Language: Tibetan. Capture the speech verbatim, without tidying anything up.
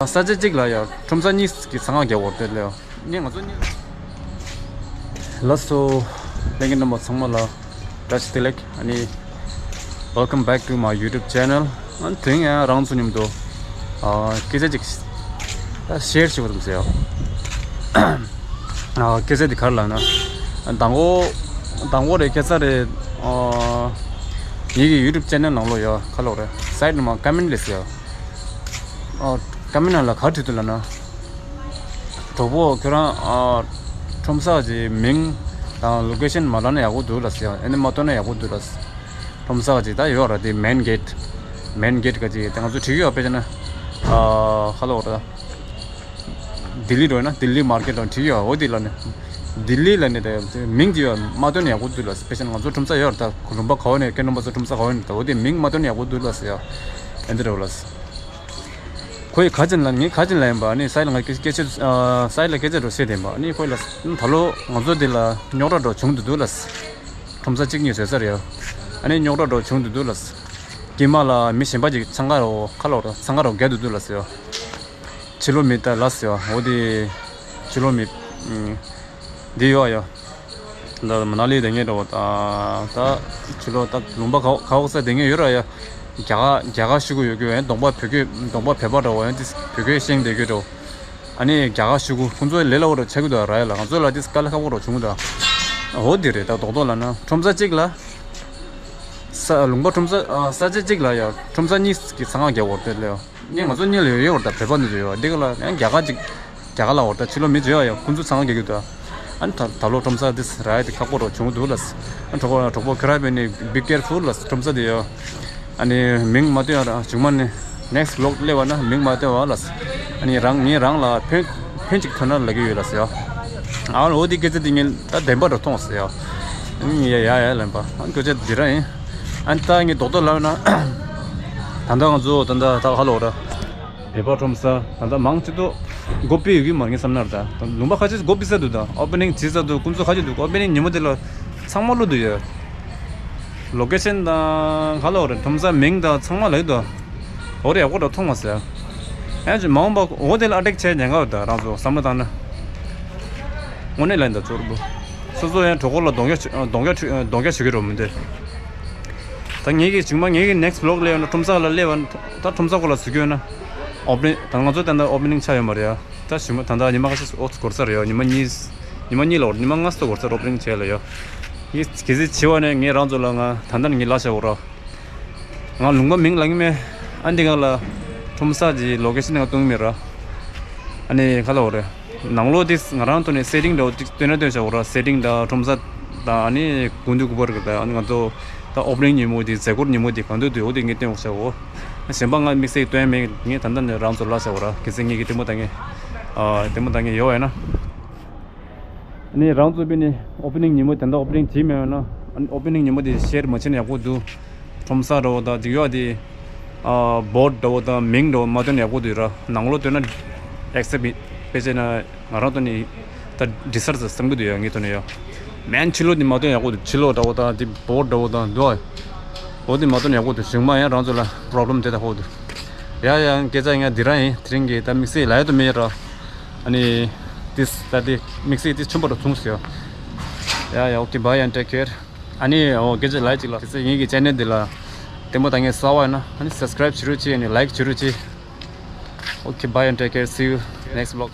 ས་ཆ་གཅིག་ལ་ཡང་ཁྲོམ་ས་གཉིས་ཀྱི་ཚང་ཁ་རྒྱག་འོར་དེ་ལས་ནི་ང་ཚོ་གཉིས། ལགས་སོ། ལྷན་རྒྱས་རྣམ་པ་ཚང་མ་ལ་བཀྲ་ཤིས་བདེ་ལེགས། ཨ་ནི་welcome back to my YouTube channel. ཨ་ནི་དེ་རིང་ཡང་རང་ཚོ་མཉམ་དུ་ཨ་སྐད་ཆ་ཅིག་ཨ་ཤེར་བྱེད་དགོས་བསམ་སོང་ཡ། ཨ་སྐད་ཆ་འདི་ག་རེ་ལབ་ན། ཨ་དང་པོ་དང་པོ་རེད་ཁ་སང་རེད། ཨ་ངེད་ཀྱི་YouTube channel ནང་ལོགས་ཡ་ཁ་ལོག་རེད་སའིཊ་ནང་མ་ཀོ་མེན་ཊི་རེད་ཟེར་ཡ། ཨ་ཀོ་མེན་ཊི་ནང་ལ་ག་རེ་བྲིས་འདུག་ལབ་ན། གྲོགས་པོ་ཁྱོད་རང་ཨ་ཁྲོམ་ས་གི་མིང་དང་ལོ་ཀེ་ཤན་མ་ལབ་ན་ཡག་པོ་འདུག་ལབ་ཟེར་ཡ། ཨ་ནི་མ་སྟོན་ན་ཡག་པོ་འདུག་ལབ། ཁྲོམ་ས་གི་ད་ཡོད་ར་དེ་མེན་གེ་ཊི། མེན་གེ་ཊི་ག་ཅིག་དེ་ང་ཚོ་བྲིས་ཡོད་དཔེ་ཆ་ན། ཨ་ཁ་ལོག་ར། ལྡི་ལི་འགྲོ་ན་ལྡི་ལི་མར་ཀེ་ཊི་ལ་བྲིས་ཡོད། འོ་དེ་ལ་ནི་ལྡི་ལི་ལ་ནི་དེ་མིང་དེ་ཡོད་མ་སྟོན་ན་ཡག་པོ་འདུག་ལབ། སྤེ་ཤལ་ང་ཚོ་ཁྲོམ་ས་ཡོད་ར་ད་ལུང་པ་ག་བ་ནས་ཀེ་ནོ་པ་ཚོ་ཁྲོམ་ས་ག་བ་ནས་ད་འོ་དེ་མིང་མ་སྟོན་ན་ཡག་པོ་འདུག་ལབ་ཟེར་ཡ། ཨེ་འདི་འདྲ་བོ་ལབ། ཁོས་ག་ཅིག་ལབ་ངས་ག་ཅིག་ལབ་ཡིན་པ་ནི་སའི་ལ་ང་སྐད་ཆ་སའི་ལ་སྐད་ཆ་འགྲོ་བཤད་དེ་ཡིན་པ་ནི་ཁོས་ལ་ད་ལོ་ང་ཚོ་འདི་ལ་རྙོག་དྲ་འགྲོ་བྱུང་དུ་འདུག་ལ། ཁྲོམ་ས་གཅིག་གཉིས་བཟོས་ས་རེད། ཨ་ནི་རྙོག་དྲ་འགྲོ་བྱུང་དུ་འདུག་ལ། དཀྱིལ་མ་ལ་མི་གཞན་པ་ཅིག་འཚང་ཁ་རོ་ཁ་ལོ་རོ་འཚང་ཁ་རོ་བརྒྱབ་དུ་འདུག་ལ་ཟེར། ཕྱི་ལོ་མི་ལྟ་ལ་ཟེར་འོ་དེ། ཕྱི་ལོ་མི། འདི་ཡོད་ཡ། ད་མ་ན་ལི་དེ་ངས་འགྲོ་བ་ད་ད་ཕྱི་ལོ་ད་ལུང་པ་ག་ག་འོག་ས་དེ་ངས་ཡོད་ར་ཡ། རྒྱ་གར་རྒྱ་གར་ཤི་གུ་ཡོད་གི་ཡ་གདོང་པ་བོད་སྐད་གདོང་པ་བོད་པ་འདྲ་བོ་ཡ་ཏིས་བོད་སྐད་ཤེས་བསྡད་གི་འགྲོ། ཨ་ནི་རྒྱ་གར་ཤི་གུ་ཁོང་ཚོའི་ལས་སླ་བོ་འདྲ་ཆགས་གི་འདུག་ར་ཡ་ལ་ང་ཚོ་ལ་ཏིས་དཀའ་ལས་ཁག་པོ་འདྲ་བྱུང་གི་འདུག་འོ་དེ་རེད་ད་རྡོག་རྡོག་ལ་ན་ཁྲོམ་ས་གཅིག་ལ། ས་ལུང་པ་ཁྲོམ་ས་ས་ཆ་གཅིག་ལ་ཡ་ཁྲོམ་ས་གཉིས་ཀྱི་ཚང་ཁ་རྒྱག་འོར་དེ་ལ་ཡ། ནི་ང་ཚོ་གཉིས་ལ་ཡོད་ཡོད་བར་ད་བོད་པ་འདི་ཚོ་ཡོད་བ་འདི་ག་ལ་ཡང་རྒྱ་གར་ཅིག་རྒྱ་གར་ལ་བར་ད་ཕྱི་ལོ་མི་ཚོ་ཡོད་ཡ་ཁོང་ཚོ་ཚང་མ་རྒྱག་གི་འདུག་ཨ་ནི་ད་ད་ལོ་ཁྲོམ་ས་འདི་ར་ཡ་དེ་ཁག་པོ་རོ་བྱུང་འདུག་ལ། ཨ་གྲོགས་པོ་གྲོགས་པོ་ཁྱོད་ར་བས་ནི་be careful ལ་ཁྲོམ་ས་དེ་ཡོད། ཨ་ནི་མིང་མ་བཏོན་ཡ་ར་བྱུང་མ་ནི་next vlog སླེབས་པ་ན་མིང་མ་བཏོན་བ་ལ། ཨ་ནི་རང་ངས་རང་ལ་ཕན་ཕན་ཅིག་ཐོན་ན་ལབ་ཀྱི་ཡོད་ལ་ཟེར་ཡ། ཨ་འོ་དེ་སྐད་ཆ་དེ་ངས་ད་བདེན་པ་ར་མཐོང་ཟེར་ཡ། ཨ་ནི་ཡ་ཡ་ཡ་ལན་པ་ཨ་ནི་སྐད་ཆ་འདི་ར་ཡིན། ཨ་ནི་ད་ངས་རྡོག་རྡོག་ལབ་ན། ད་ལྟ་ང་ཚོ་ད་ལྟ་ད་ཧ་ལོ་ར། བོད་པ་ཁྲོམ་ས་ད་ལྟ་མང་ཆེ་ཏོ་སྒོ་ཕྱེ་ཡོད་ཀྱི་མ་རེད་ངས་བསམ་ན་ར་ད་ལུང་པ་ཁ་ཤས་སྒོ་ཕྱེ་ས་འདུག་ད་ཨོ་པེ་ནིང་བྱེད་ས་འདུག་ཁོང་ཚོ་ཁ་ཤས་འདུག་ཨོ་པེ་ནིང་ཉིན་མོ་དེ་ལ་ཚང་མ་བླུགས་འདུག་ཡ། ལོ་ཀེ་ཤན་དང་ཧ་ལོ་ར་ཁྲོམ་ས་མིང་དང་ཚང་མ་ལབ་འདུག་འོ་རེ་ཡག་པོ་འདྲ་མཐོང་མ་སོང་ཡ། ཡང་ཅིག་མ་འོངས་པ་འོ་དེ་ལ་ཨ་ཊེག་བྱས་ཉན་ག་ད་རང་ཚོ་བསམ་བློ་བཏང་ན། དངོས་གནས་ལབ་ཡིན་ད་གཙོ་བོ། སོ་སོ་ཡང་གྲོགས་པོ་ལ་གདོང་རྒྱག་གདོང་རྒྱག་གདོང་རྒྱག་བྱེད་ཀྱི་རོ་མི་འདུག་ད་ངེད་ཀྱི་གཅིག་མ་ངེད་ཀྱི་next vlog སླེབས་ཡོད་ན་ཁྲོམ་ས་ལ་སླེབས་པ་ད་ཁྲོམ་ས་སྐོར་ལ་ཟུར་སྐྱོད་ན། ཨོ་པེ་ནིང་ད་ང་ཚོ་ད་ལྟ་ཨོ་པེ་ནིང་ཆགས་ཡོད་མ་རེད་ཡ། ད་གཞུག་མ་ད་ལྟ་ཉི་མ་ཁ་ཤས་འོ་ཚོ་འགོར་ས་རེད་ཡ་ཉི་མ་གཉིས། ཉི་མ་གཉིས་ལ་འོ་ཉི་མ་ལྔ་ཙམ་འགོར་ས་རེད་ཨོ་པེ་ནིང་བྱས་ལ་ཡ། ངས་གལ་སྲིད་བྱས་པ་ནས་ངས་རང་ཚོ་ལ་ང་ད་ལྟ་ནས་ངས་ལབ་བྱ་འོ་ར། ང་ལུང་པ་མིང་ལབ་ཀྱི་མེད། ཨ་འདི་ག་ལ་ཁྲོམ་ས་ཀྱི་ལོ་ཀེ་ཤན་ནས་ང་གཏོང་གི་མེད་ར། ཨ་ནི་ག་ལ་འོ་རེད། ནང་ལོགས་དེ་ང་རང་ཐོག་ནས་སེ་ཊིང་འདྲ་བོ་ཅིག་སྟོན་ན་སྟོན་བྱ་འོ་ར་སེ་ཊིང་དང་ཁྲོམ་ས་དང་ཨ་ནི་དགུན་དུས་དགུ་པར་གི་དང་ཨ་ནི་ང་ཚོ་ད་ཨོ་པེ་ནིང་ཉིན་མོ་དེ་མཛད་སྒོར་ཉིན་མོ་དེ་གང་དུས་དུས་འོ་དེ་ངས་སྟོན་འོ་བྱ་འོ། གཞན་པ་ང་དམིགས་བསལ་སྟོན་མེད་ངས་ད་ལྟ་ནས་རང་ཚོ་ལབ་བྱ་འོ་ར་གལ་སྲིད་ངེད་ཀྱི་ལྟད་མོ་ལྟ་མཁན། ཨ་ལྟད་མོ་ལྟ་མཁན་ཡོད་པ་ཡིན་ན། ཨ་ནི་རང་ཚོ་པི་ནི་ཨོ་པེ་ནིང་ཉིན་མོ་དེ་འདྲ་ཨོ་པེ་ནིང་བྱེད་མེད་ན་ཨ་ནི་ཨོ་པེ་ནིང་ཉིན་མོ་དེ་ཤེར་མ་བྱེད་ན་ཡག་པོ་འདུག་ཁྲོམ་ས་འདྲ་བོ་དང་འདི་ཡོད་དེ། ཨ་བོར་ཌི་འདྲ་བོ་དང་མིང་འདྲ་བོ་མ་སྟོན་ན་ཡག་པོ་འདུག་ར། ནང་ལོགས་སྟོན་ན་ཨེག་སེབ་དཔེ་བྱས་ན་ང་རང་ཐོག་ནས་ད་ཌི་སར་ཙམ་བསམ་གི་འདུག་ཡ་ངའི་ཐོག་ནས་ཡ། མེན་ཕྱི་ལོགས་དེ་མ་སྟོན་ཡག་པོ་འདུག་ཕྱི་ལོགས་འདྲ་བོ་དང་དེ་བོར་ཌི་འདྲ་བོ་དང་འདུག་ཨ། འོ་དེ་མ་སྟོན་ཡག་པོ་འདུག་གཞུག་མ་ཡང་རང་ཚོ་ལ་པོ་རོབ་ལེམ་དེ་དག་ཕོག་འདུག་ཡ་ཡ་སྐད་ཆ་ཡང་འདི་རང་ཡིན་དེ་རིང་གི་ད་དམིགས་བསལ་ལབ་ཡ་དུ་མེད་ར། ཨ་ནི། ཏིས་ད་ཏི་དམིགས་བསལ་ཏིས་ཆུན་པོ་རུ་ཐུང་སོ། ཡ་ཡ་okay bye and take care. ཨ་ནི་འོ་སྐད་ཆ་ལབ་ཅིག་ལ་ཏིས་ངེད་ཀྱི་ཅེ་ནལ་འདི་ལ་ལྟད་མོ་ལྟ་མཁན་གསར་པ་ཡིན་ན་ཨ་ནི་སབ་སི་ཀ་རེབ་བྱེད་རོགས་བྱེད། ཨ་ནི་ལའིཀ་བྱེད་རོགས་བྱེད། Okay bye and take care, see you next vlog.